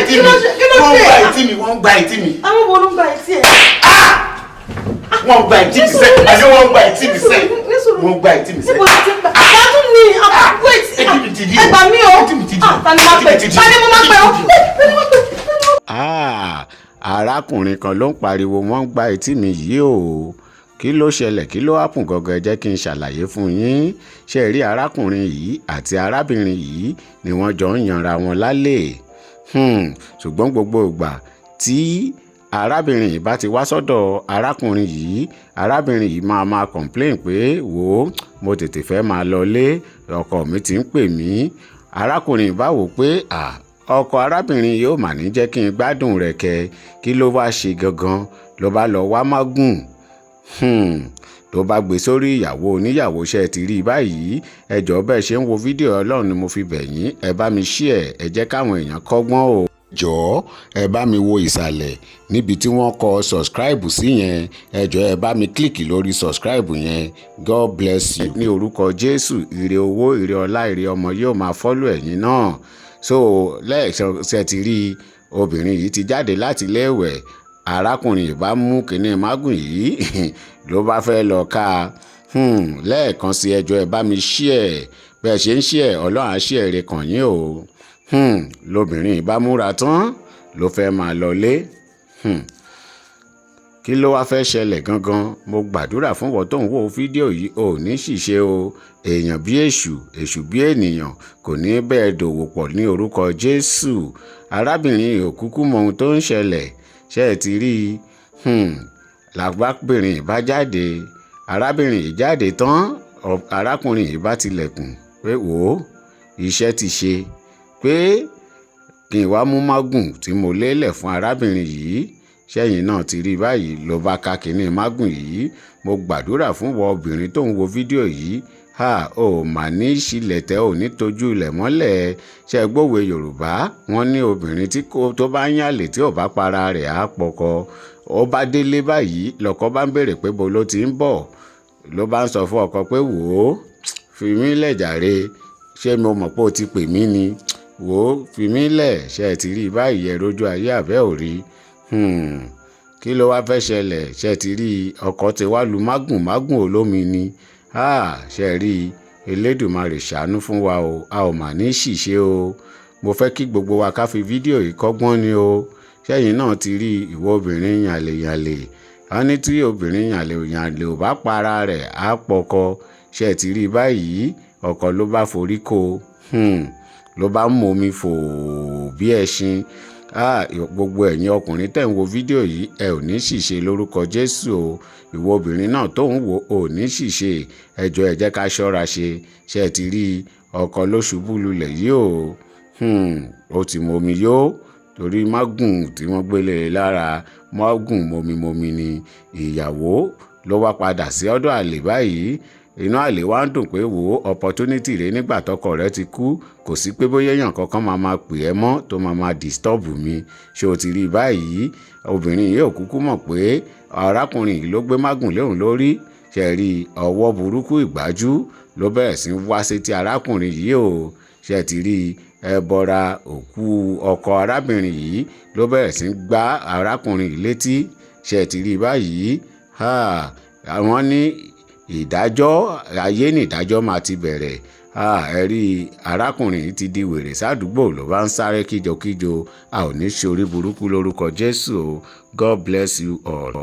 etí mi. Kí ló Wọ́n ṣe? gba etí mi, wọ́n gba etí mi. Àwọn wo ló ń gba etí ẹ? Wọ́n gba etí mi sẹ́, àní wọ́n gba etí mi sẹ́. Nísùúrù. Wọ́n gba etí mi sẹ́. Níbo ló ti ń gbà? Yàtú ni, wait. Etí mi ti di Ẹ o. gbà mí o. Etí mi ti di o. Ah, ta ni máa pè? Etí mi ti di Ta ni mo máa pè o? o. Ta ni mo máa pè? Ah, arákùnrin kan ló ń pariwo, "Wọ́n ń gba etí mi yìí o." Kí ló ṣẹlẹ̀? Kí ló happen gangan? Ẹ jẹ́ kí n ṣàlàyé fún yín. Ṣe rí arákùnrin yìí àti arábìnrin yìí ni wọ́n jọ ń yanra wọn lálẹ́. Ṣùgbọ́n gbogbo ìgbà tí arábìnrin yìí bá ti wá sọ́dọ̀ arákùnrin yìí, arábìnrin yìí máa máa complain pé, "Wò ó, mo tètè fẹ́ máa lọlé, ọkọ mi ti ń pè mí." Arákùnrin yìí bá wò pé, à, ọkọ arábìnrin yóò mà ní jẹ́ kí n gbádùn rẹ̀ kẹ́. Kí ló wá ṣe gangan? Ló bá lọ wá mágùn, ló bá gbé sórí ìyàwó oníyàwó. Ṣe ti rí i báyìí? Ẹ jọ̀ọ́, bẹ́ẹ̀ ṣe ń wo fídíò, Ọlọ́run ni mo fi bẹ̀ yín, ẹ bá mi share, ẹ jẹ́ káwọn èèyàn kọ́gbọ́n o. Jọ̀ọ́, ẹ bá mi wo ìsàlẹ̀ níbi tí wọ́n kọ subscribe sí yẹn. Ẹ jọ̀ọ́, ẹ bá mi click lórí subscribe yẹn. God bless you. Ní orúkọ Jésù, ire owó, ire ọlá, ire ọmọ yóò máa follow ẹ̀yin náà. So lẹ́ẹ̀ṣẹ̀ ṣe ti rí i, obìnrin yìí ti jáde láti iléèwẹ̀. Arákùnrin yìí bá mú kinní mágùn yìí, ló bá fẹ́ lọ ká a. Lẹ́ẹ̀kan sí, ẹ jọ̀ọ́, ẹ bá mi share. Bẹ́ẹ̀ ṣe ń share, Ọlọ́run á share rẹ̀ kàn yín o. Lobìnrin yìí bá múra tán, ló fẹ́ máa lọlé. Kí ló wá fẹ́ ṣẹlẹ̀ gangan? Mo gbàdúrà fún wọn tó ń wo fídíò yìí, ò ní ṣìṣe o. Èèyàn bí èṣù, èṣù bí ènìyàn kò ní bẹ́ẹ̀ dòwò pọ̀ ní orúkọ Jésù. Arábìnrin yìí ò kúkú mọ ohun tó ń ṣẹlẹ̀. Ṣé ẹ ti rí i? Làbábìnrin yìí bá jáde, arábìnrin yìí jáde tán, arákùnrin yìí bá tilẹ̀kùn pé, "Wò ó, iṣẹ́ ti ṣe," pé kí n wá mú mágùn tí mo lélẹ̀ fún arábìnrin yìí. Ṣẹ́yìn náà ti rí báyìí? Ló bá ka kínní mágùn yìí. Mo gbàdúrà fún wọ obìnrin tó ń wo fídíò yìí, ha ò mà ní ṣílẹ̀tẹ̀, ò ní tójú ilẹ̀ mọ́lẹ̀. Ṣe gbówe Yorùbá, wọ́n ní obìnrin tí kò tó bá ń yàlè, tí ò bá para rẹ̀, á pọkọ. Ó bá délé báyìí, lọ́kọ bá ń béèrè pé bo ló ti ń bọ̀. Ló bá ń sọ fún ọkọ pé, "Wò ó, fi mí lẹ̀ jàre. Ṣé mo mọ̀ pé o ti pè mí ni? Wò ó, fi mí lẹ̀." Ṣe ti rí báyìí? Ẹ rójú ayé àbẹ́ ò rí? Kí ló wá fẹ́ ṣẹlẹ̀? Ṣe ti rí? Ọkọ ti wá lu mágùn, mágùn olómi ni. Ṣe rí? Elédùmarè ṣàánú fún wa o, a ò mà ní ṣìṣe o. Mo fẹ́ kí gbogbo wa ká fi fídíò yìí kọ́gbọ́n ni o. Ṣẹ́yìn náà ti rí? Ìwọ obìnrin yànlè yànlè, wọ́n ní tí obìnrin yànlè yànlè ò bá para rẹ̀, á pọkọ. Ṣe ti rí báyìí? Ọkọ ló bá forí kó, ló bá ń momi fò bí ẹṣin. Ah, gbogbo ẹ̀yin ọkùnrin tẹ̀ ń wo fídíò yìí, ẹ ò ní ṣìṣe lórúkọ Jésù o. Ìwọ obìnrin náà tó ń wò, ò ní ṣìṣe. Ẹ jọ̀ọ́, ẹ jẹ́ ká ṣọ́ra ṣe. Ṣe ti rí? Ọkọ ló ṣubú lulẹ̀ yìí o. Ó ti momi yó torí mágùn tí wọ́n gbélé lára, mágùn momi-momi ni. Ìyàwó ló wá padà sí ọ̀dọ̀ àlè báyìí. Inú àlè wa ń dùn pé, wò ó, opportunity rẹ nígbà tọkọ rẹ ti kú, kò sí pé bóyá èèyàn kankan máa máa pè ẹ́ mọ́ tó máa máa disturb mi. Ṣé o ti rí báyìí? Obìnrin yìí ò kúkú mọ̀ pé arákùnrin yìí ló gbé mágùn léhùn lórí. Ṣe rí ọwọ́ burúkú ìgbájú ló bẹ̀rẹ̀ sí wá sétí arákùnrin yìí o. Ṣe ti rí? Ẹbọra òkú ọkọ arábìnrin yìí ló bẹ̀rẹ̀ sí gbá arákùnrin yìí létí. Ṣe ti rí báyìí? Àwọn ní ìdájọ́ ayé ní ìdájọ́ máa ti bẹ̀rẹ̀. Ẹ rí, arákùnrin yìí ti di wèrè sádùúgbò, ló bá ń sáré kíjokíjo. A ò ní ṣe orí burúkú lórúkọ Jésù o. God bless you all.